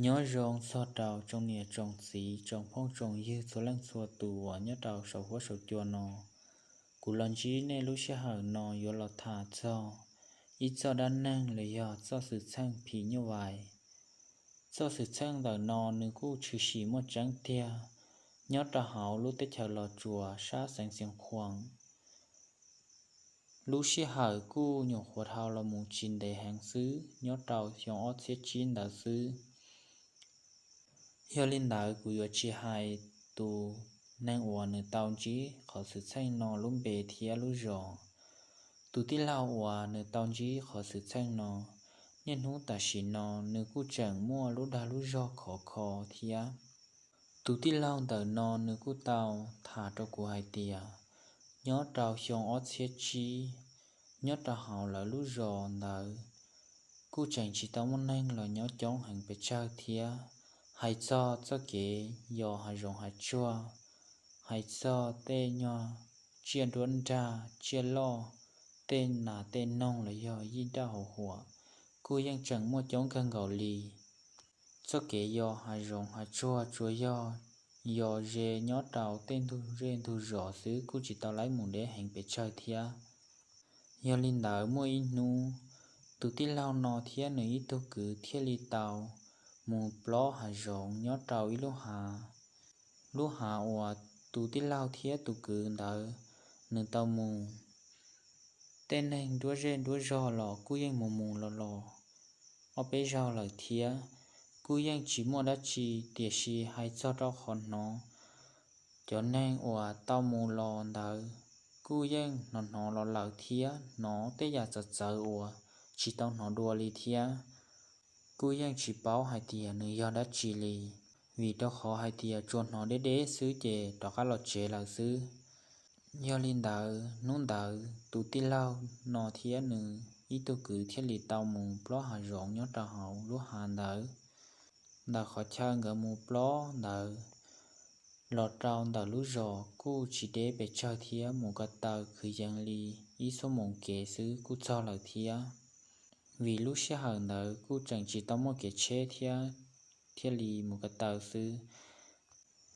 Nyob zoo txog rau tsoom niam tsoom txiv tsoom phooj tsoom ywg txhua leej txhua tus uas nyob rau saum huab saum cua no. Kuv los ntsib nej lub sij hawm no yuav los tham txog ib txoj dab neeg los yog txoj xwm txheej phim nyuj vais. Txoj xwm txheej ntawm no nws kuj tshwm sim muaj tseeb tiag nyob rau hauv lub teb chaws Los Tsuas sab xeev Xeev Khuam. Lub sij hawm kuj nyuam qhuav dhau los mus tsis ntev heev xwb, nyob rau xyoo ob txhiab tsib ntawd xwb. Yog li ntawd kuv yuav tsis hais tus neeg uas nws tau ntsib qhov xwm txheej no lub npe thiab lub zos. Tus tij laug uas nws tau ntsib qhov xwm txheej no, niaj hnub tam sim no nws kuj tseem muaj lub dag lub zog khov kho thiab. Tus tij laug ntawm no nws kuj tau tham rau kuv hais tias, nyob rau xyoo ob txhiab tsib, nyob rau hauv lawv lub zos ntawd, kuj tseem tsis tau muaj neeg los nyob coob heev pes tsawg thiab. Hais txog txoj kev yos hav zoov hav tsuag, hais txog tej nyuag tsiaj nruab nrag tsiaj loj, tej nas tej noog los yog yij nraj hauv huam, kuj yeej tseem muaj coob kawg nkaus li. Txoj kev yos hav zoov hav tsuag tsuas yog yos ze nyob rau tej ntug zej ntug zos xwb, kuj tsis tau laib mus deb heev pes tsawg thiab. Yog li ntawd muaj ib hnub, tus tij laug no thiab nws ib tug kwv thiaj li tau mus plob hav zoov nyob rau ib lub hav. Lub hav uas tus tij laug thiab tus kwv ntawd nws tau mus, tej neeg nruab zej nruab zog los kuj yeej mus mus los los ob peb zaug lawm thiab, kuj yeej tsis muaj dab tsi. Tiam sis hais txog rau qhov hnov cov neeg uas tau mus los ntawd kuj yeej hnov hnov los lawm thiab, hnov tej yam txawv txawv uas tsis tau hnov dua li thiab. Kuj yeej tsis paub hais tias nws yog dab tsi li, vim rau qhov hais tias tsuas hnov deb deb xwb ces rov qab los tsev lawm xwb. Yog li ntawd hnub ntawd tus tij laug no thiab nws ib tug kwv thiaj li tau mus plob hav zoov nyob rau hauv lub hav ntawd. Ntawm qhov chaw nkawd mus plob ntawd los rau ntawm lub zos kuj tsis deb pes tsawg thiab, mus ko taw kwv yees li ib xuab moos kev xwb kuj txog lawm thiab. Vim lub sij hawm ntawd kuj tseem tsis tau muaj kev tsheb thiab, thiaj li mus ko taw xwb.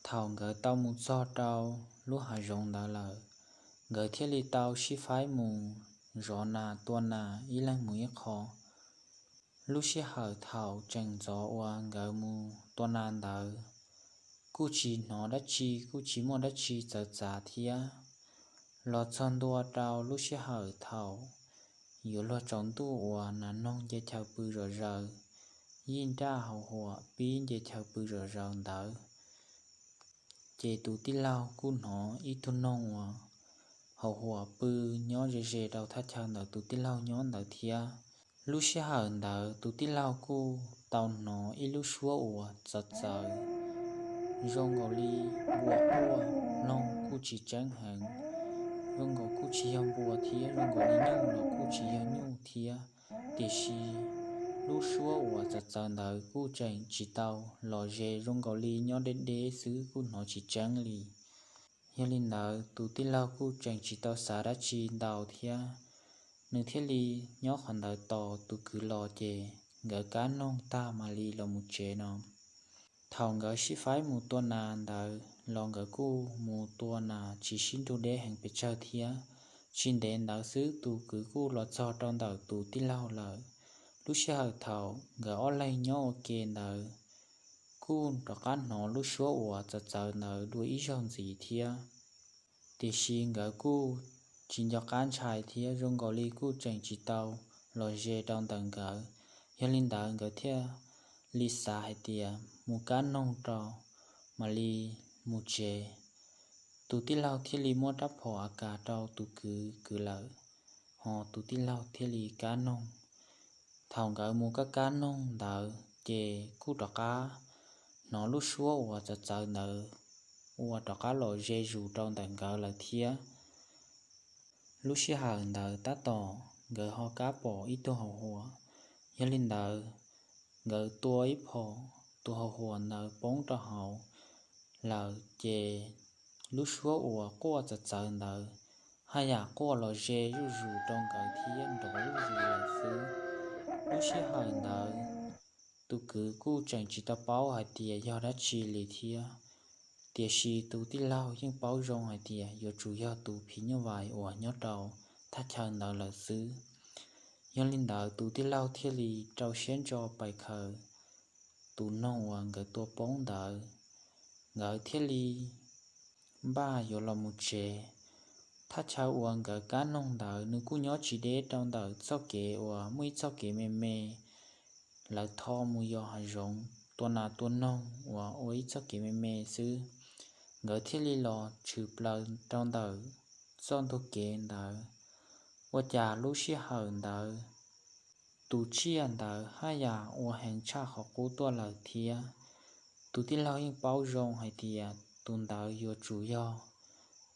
Thaum nkawd tau mus txog rau lub hav zoov ntawd lawm, nkawd thiaj li tau sib faib mus zov nas tua nas ib leeg mus ib qho. Lub sij hawm thaum tseem ntxov uas nkawd mus tua nas ntawd, kuj tsis hnov dab tsi, kuj tsis muaj dab tsi txawv txav thiab. Los txog ntua rau lub sij hawm thaum yuav luag tsaus ntuj uas nas noog nce chaw pw zom zaws, yij nraj hauv huam pib nce chaw pw zom zaws ntawd, ces tus tij laug kuj hnov ib tug noog uas hauv huam pw nyob ze ze rau thaj chaw ntawm tus tij laug nyob ntawd thiab. Lub sij hawm ntawd tus tij laug kuj tau hnov ib lub suab uas txawv txawv, zoo nkaus li npua quaj, mloog kuj tsis tseeb heev, zoo nkaus kuj tsis yog npua thiab, zoo nkaus li nyuj los kuj tsis yog nyuj thiab. Tiam sis lub suab uas txawv txawv ntawd kuj tseem tsis tau los ze, zoo nkaus li nyob deb deb xwb kuj hnov tsis tseeb li. Yog li ntawd tus tij laug kuj tseem tsis tau xav dab tsi ntau thiab, nws thiaj li nyob qhov ntawd tos tus kwv los ces nkawd kab noog tag mam li los mus tsev no. Thaum nkawd sib faib mus tua nas ntawd los nkawd kuj mus tua nas tsis sib nrug deb heev pes tsawg thiab. Tsis ntev ntawd xwb tus kwv kuj los txog rau ntawm tus tij laug lawm. Lub sij hawm thaum nkawd ob leeg nyob ua ke ntawd, kuj rov qab hnov lub suab uas txawv txawv ntawd dua ib zaug ntxiv thiab. Tiam sis nkawd kuj tsis nco qab ntshai thiab, zoo nkaus li kuj tseem tsis tau los ze rau ntawm nkawd. Yog li ntawd nkawd thiaj li xav hais tias mus kab noog rau mam li mus tsev. Tus tij laug thiaj li muab rab phom a kas rau tus kwv kwv lawm, ho tus tij laug thiaj li kab noog. Thaum nkawd mus kab kab noog ntawd ces kuj rov qab hnov lub suab uas txawv txawv ntawd ua rov qab los ze zus rau ntawm nkawd lawm thiab. Lub sij hawm ntawd tab tom nkawd ho kab pom ib tug hauv huam. Yog li ntawd nkawd tua ib phom, tus hauv huam ntawd poob rau hauv lawm ces lub suab uas quaj txawv txawv ntawd haj yam quaj los ze zuj zus rau nkawd thiab nrov zuj zus lawm xwb. Lub sij hawm ntawd Tus kwv kuj tseem tsis tau paub hais tias yog dab tsi li thiab, tiam sis tus tij laug yeej paub zoo hais tias yuav tsum yog tus phim nyuj vais uas nyob rau thaj chaw ntawd lawm xwb. Yog li ntawd tus tij laug thiaj li rau siab ntso pais khaws tus noog uas nkawd tua poob ntawd, nkawd thiaj li npaj yuav los mus tsev. Thaj chaw uas nkawd kab noog ntawd nws kuj nyob tsis deb rau ntawm txoj kev uas muaj ib txoj kev me me, lawv tho mus yos hav zoov tua nas tua noog uas ua ib txoj kev me me xwb. Nkawd thiaj li los tshwm plaws rau ntawm txoj ntug kev ntawd. Ua cas lub sij hawm ntawd tus tsiaj ntawd haj yam ua heev tshaj qhov qub tuaj lawm thiab. Tus tij laug yeej paub zoo hais tias tus ntawd yuav tsum yog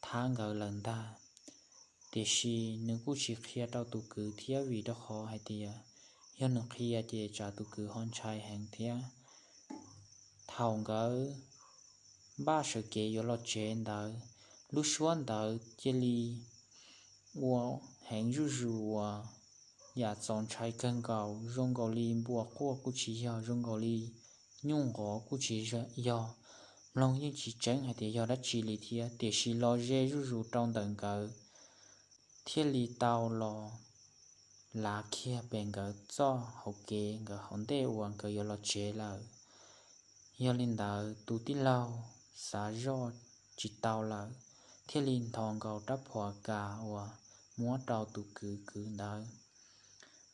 thab nkawd lawm ntag, tiam sis nws kuj tsis qhia rau tus kwv thiab vim rau qhov hais tias yog nws qhia ces tsam tus kwv ho ntshai heev thiab. Thaum nkawd npaj sawv kev yuav los tsev ntawd, lub suab ntawd cia li ua heev zuj zus uas yam txaus ntshai kawg nkaus, zoo nkaus li npua quaj kuj tsis yog, zoo nkaus li nyuj nqov kuj tsis yog, mloog yeej tsis tseeb hais tias yog dab tsi li thiab, tiam sis los ze zuj zus rau ntawm nkawd thiaj li tau los lav kiag pem nkawd txoj hauv kev, nkawd hauv ntej uas nkawd yuav los tsev lawm. Yog li ntawd tus tij laug xav zoj tsis tau lawm, thiaj li nthos nkaus rab phom a kas uas muab rau tus kwv kwv ntawd,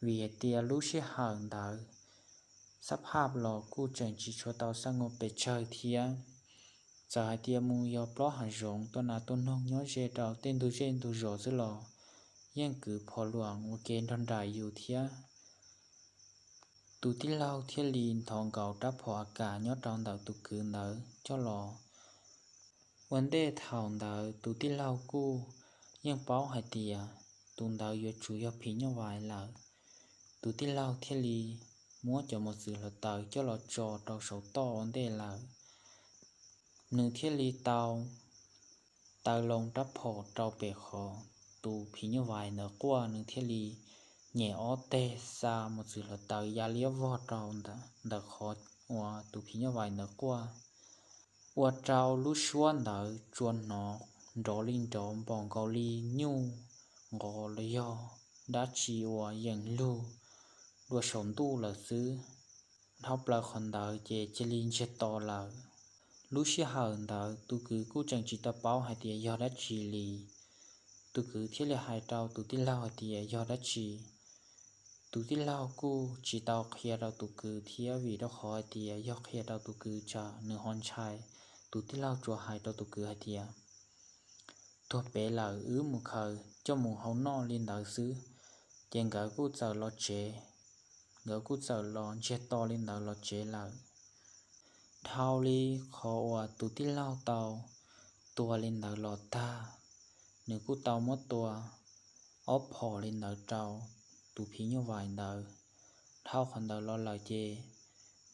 vim hais tias lub sij hawm ntawd xab phaj los kuj tseem tsis tshua tau xaj nkaus pes tsawg thiab. Txawm hais tias mus yos plob hav zoov tua nas tua noog nyob ze rau tej ntug zej ntug zos xwb los yeej kwv phom luam ua ke nrog nraim yus thiab. Tus tij laug thiaj li nthos nkaus rab phom a kas nyob rau ntawm tus kwv ntawd coj los. Ua ntej thaum ntawd tus tij laug kuj yeej paub hais tias tus ntawd yuav tsum yog phim nyuj vais lawm. Tus tij laug thiaj li muab cov mos txwv hluav taws coj los tso rau saum toj ua ntej lawm. Nws thiaj li tau taw loo rab phom rau pem qhov tus phim nyuj vais ntawd quaj, nws thiaj li nyem ob teg xa mos txwv hluav taws ya liab vog rau ntawm qhov uas tus phim nyuj vais ntawd quaj. Ua rau lub suab ntawd tsuas hnov nrov li nrov npaum nkaus li nyuj nqov los yog dab tsi uas yeem lug dua saum ntuj lawm xwb. Dhau plaws qhov ntawd ces cia li ntsiag to lawm. Lub sij hawm ntawd tus kwv kuj tseem tsis tau paub hais tias yog dab tsi li. Tus kwv thiaj li hais rau tus tij laug hais tias yog dab tsi. Tus tij laug kuj tsis tau qhia rau tus kwv thiab vim rau qhov hais tias yog qhia rau tus kwv tsam nws ho ntshai. Tus tij laug tsuas hais rau tus kwv hais tias tuag pem lawm, wb mus khaws coj mus hau noj li ntawd xwb. Ces nkawd kuj txawm los tsev, nkawd kuj txawm los ntsiag to li ntawd los tsev lawm. Dhau li qhov uas tus tij laug tau tua li ntawd los tag, nws kuj tau muab tua ob phom li ntawd rau tus phim nyuj vais ntawd. Dhau qhov ntawd los lawm ces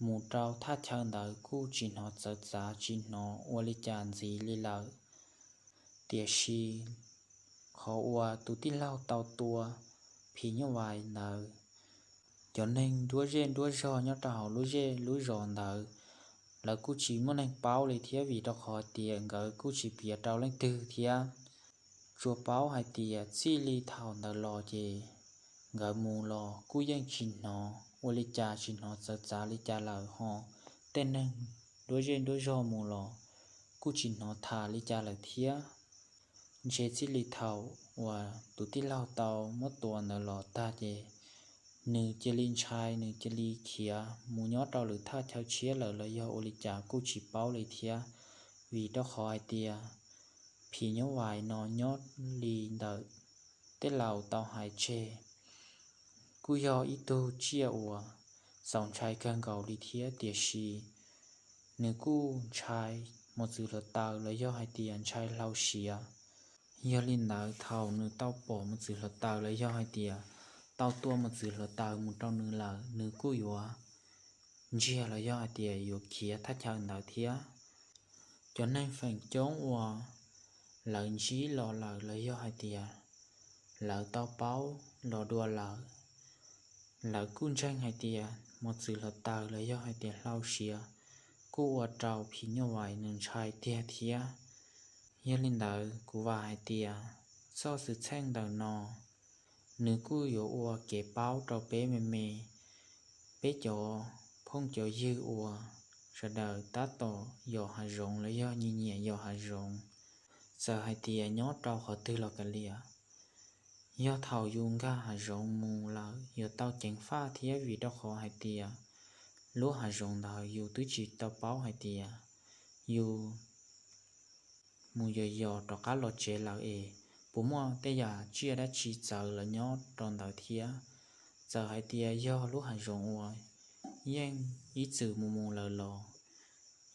mus rau thaj chaw ntawd kuj tsis hnov txawv txav tsis hnov ua li cas ntxiv li lawm. Tiam sis qhov uas tus tij laug tau tua phim nyuj vais ntawd, cov neeg nruab zej nruab zog nyob rau hauv lub zej lub zos ntawd, lawv kuj tsis muaj neeg paub li thiab vim rau qhov tias nkawd kuj tsis piav rau leej twg thiab. Tsuas paub hais tias txij li thaum ntawd los ces nkawd mus los kuj yeej tsis hnov ua li cas tsis hnov txawv txav li cas lawm ho tej neeg nruab zej nruab zog mus los kuj tsis hnov tham li cas lawm thiab. Ntshe txij li thaum uas tus tij laug tau muab tua ntawd los tag ces nws cia li ntshai, nws cia li khiav mus nyob rau lwm thaj chaw tshiab lawm los yog ua li cas kuj tsis paub li thiab. Vim rau qhov hais tias phim nyuj vais no nyob li ntawm tej laus tau hais tseg, kuj yog ib tug tsiaj uas txaus ntshai kawg nkaus li thiab, tiam sis nws kuj ntshai mos txwv hluav taws los yog hais tias ntshai hlau siav. Yog li ntawd thaum nws tau pom mos txwv hluav taws los yog hais tias tau tua mos txwv hluav taws mus rau nws lawm, nws kuj yuav ntsiag los yog hais tias yuav khiav thaj chaw ntawd thiab. Cov neeg feem coob uas lawv ntsib los lawm los yog hais tias lawv tau paub los dua lawm, lawv kuj ntseeg hais tias mos txwv hluav taws los yog hais tias hlau siav kuj ua rau phim nyuj vais nws ntshai tiag thiab. Yog li ntawd kuv vam hais tias txoj xwm txheej ntawm no nws kuj yuav ua kev paub rau peb me me, peb cov phooj cov ywg uas sawv daws tab tom yos hav zoov los yog nyiam nyiam yos hav zoov. Txawm hais tias nyob rau qhov twg los kav liam, yog thaum yus nkag hav zoov mus lawm yuav tau ceev faj thiab, vim rau qhov hais tias lub hav zoov ntawd yus twb tsis tau paub hais tias yus mus yos yos rov qab los tsev lawm es puas muaj tej yam tsiaj dab tsi txawv los nyob rau ntawd thiab. Txawm hais tias yog lub hav zoov uas yeej ib txwm mus mus lawm los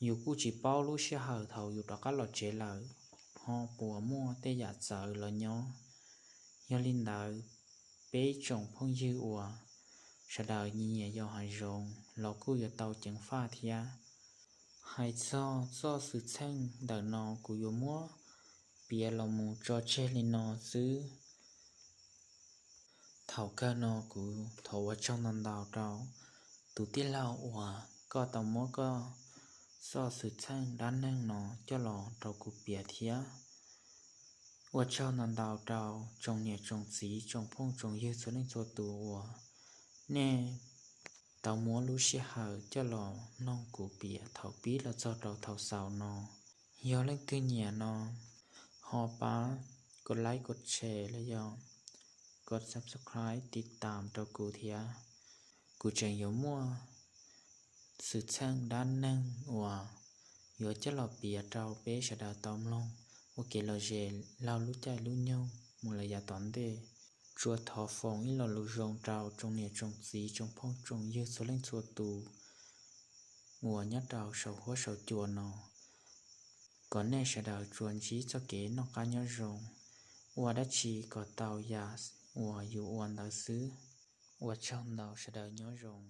yus kuj tsis paub lub sij hawm thaum yus rov qab los tsev lawm ho puas muaj tej yam txawv los nyob. Yog li ntawd, peb tsoom phooj ywg uas sawv daws nyiam nyiam yos hav zoov los kuj yuav tau ceev faj thiab. Hais txog txoj xwm txheej ntawm no kuv yuav muab piav los mus tso tseg li no xwb. Thaum kawg no kuv thov ua tsaug ntau ntau rau tus tij laug uas koj tau muab koj txoj xwm txheej dab neeg no coj los rau kuv piav thiab. Ua tsaug ntau ntau rau tsoom niam tsoom txiv tsoom phooj tsoom ywg txhua leej txhua tus uas nej tau muab lub sij hawm coj los mloog kuv piav thaum pib los txog rau thaum xaus no. Yog leej twg nyiam no ho pab kov like kov share los yog kov subscribe tiv tam rau kuv thiab. Kuv tseem yuav muaj xwm txheej dab neeg uas yuav coj los piav rau peb sawv daws tau mloog ua kev lom zem laug lub caij lub nyoog mus lawm yav tom ntej. Tsuas thov foom ib lo lus zoo rau tsoom niam tsoom txiv tsoom phooj tsoom ywg txhua leej txhua tus uas nyob rau saum huab saum cua no, kom nej sawv daws tsuas ntsib txoj kev noj qab nyob zoo, ua dab tsi kom tau yam uas yus ua ntawd xwb. Ua tsaug ntau, sawv daws nyob zoo.